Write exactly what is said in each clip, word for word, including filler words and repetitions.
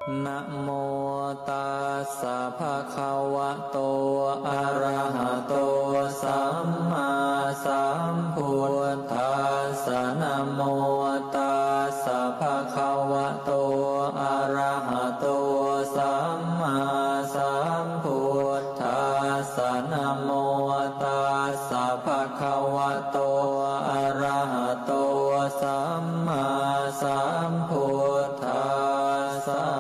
Namo tassa bhagavato arahato sammāsambuddhassa. Namo tassa bhagavato arahato sammāsambuddhassa. Namo tassa bhagavato arahato sammāsambuddhassa.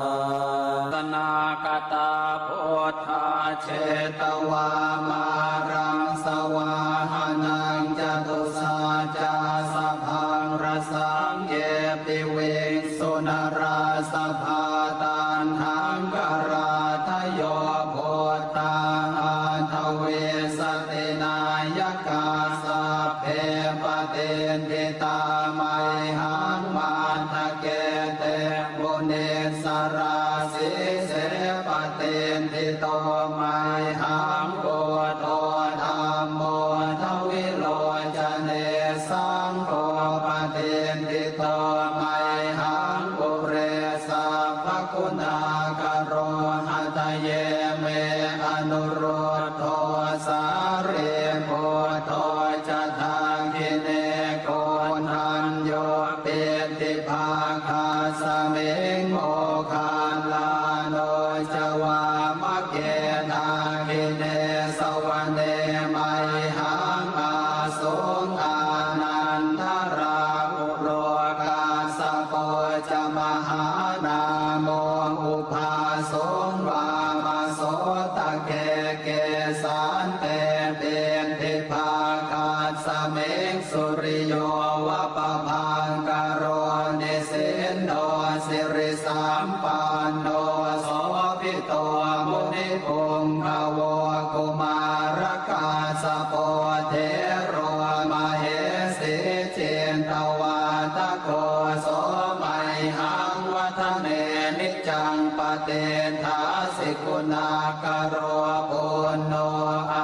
Sanāgatā buddhā jetvā māraṃ savāhanaṃ catusaccāsabhaṃ rasaṃ ye piviṃsu narāsabhā. Taṇhaṅkarādayo buddhā aṭṭhavīsati nāyakā sabbe patiṭṭhitā mayhaṃ matthake te munissarā. Sīse patiṭṭhito mayhaṃ buddho dhammo dvilocane saṅgho patiṭṭhito mayhaṃ ure sabbaguṇākaro. Hadaye me anuruddho sārīputto ca dakkhiṇe koṇḍañño piṭṭhibhāgasmiṃ moggallāno ca vāmake. Dakkhiṇe savane mayhaṃ āsuṃ ānandarāhulo kassapo ca mahānāmo ubhāsuṃ vāmasotake. Kesante piṭṭhibhāgasmiṃ suriyo va pabhaṅkaro nisinno sirisampanno sobhito munipuṅgavo. Kumārakassapo thero mahesī cittavādako so mayhaṃ vadane niccaṃ patiṭṭhāsi guṇākaro. Puṇṇo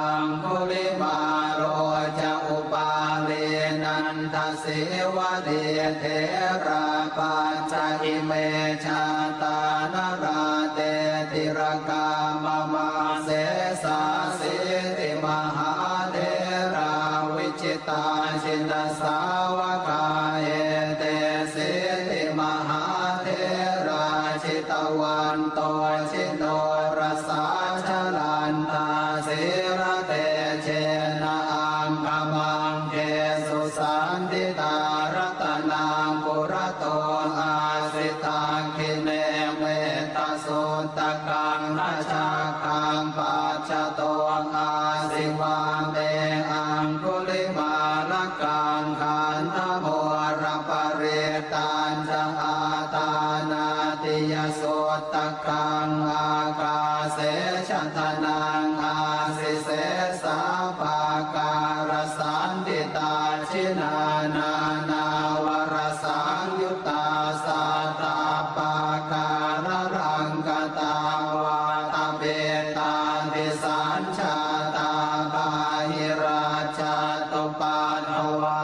aṅgulimālo ca upālī nandasīvalī therā pañca ime jātā nalāṭe tilakā mama. Sesāsīti mahātherā vijitā jinasāvakā etesīti mahātherā jitavanto jinorasā jalantā sīlatejena aṅgamaṅgesu saṇṭhitā. Ratanaṃ purato āsi dakkhiṇe mettasuttakaṃ dhajaggaṃ pacchato āsi vāme aṅgulimālakaṃ. Khandhamoraparittañca āṭānāṭiyasuttakaṃ ākāse chadanaṃ āsi sesā pākārasaṇṭhitā. Jinā nānāvarasaṃyut tā sattappākāralaṅkatā vātapittādisañjātā bāhirajjhattupaddavā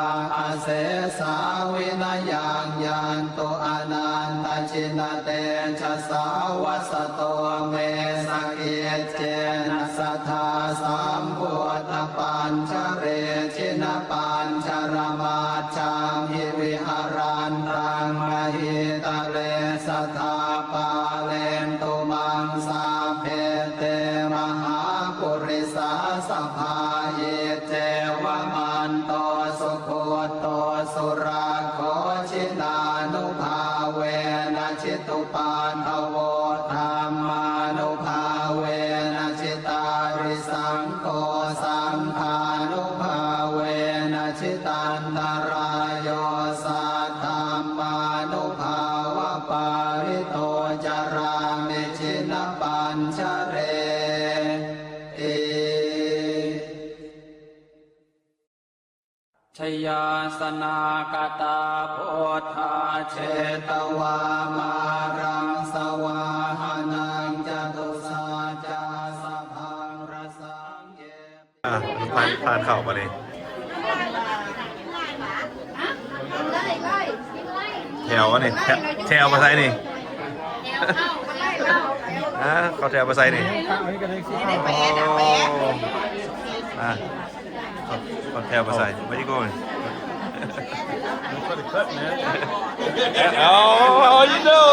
asesā vinayaṃ yantu anantajinatejasā. Vasato me sakic cena sadā sambuddhapañjare jinapañjaramajjhamhi viharantaṃ mahītale sadā pālentu maṃ sabbe te mahāpurisāsabhā. Iccevamanto sugutto surakkho jinānubhāvena ji tupaddavo dhammānubhāvena jitārisaṅgho saṅghānubhāvena jitantarāyo saddhammānubhāvapālito carāmi jinapañjareti. Jayāsanāgatā buddhā jetvā māraṃ savāhanaṃ catusaccāsabhaṃ rasaṃ ye ອ່ະ ມັນຜ່ານ ຜ່ານເຂົ້າບໍ່ນີ້ ແຖວນີ້ ແຖວ ແຖວໄປໃສນີ້? อ่า เขาแถวมาใส่นี่ โอ้ อ่ะ เขาแถวมาใส่ ไม่ได้โกง Try to cut, man. เอาเอา you know.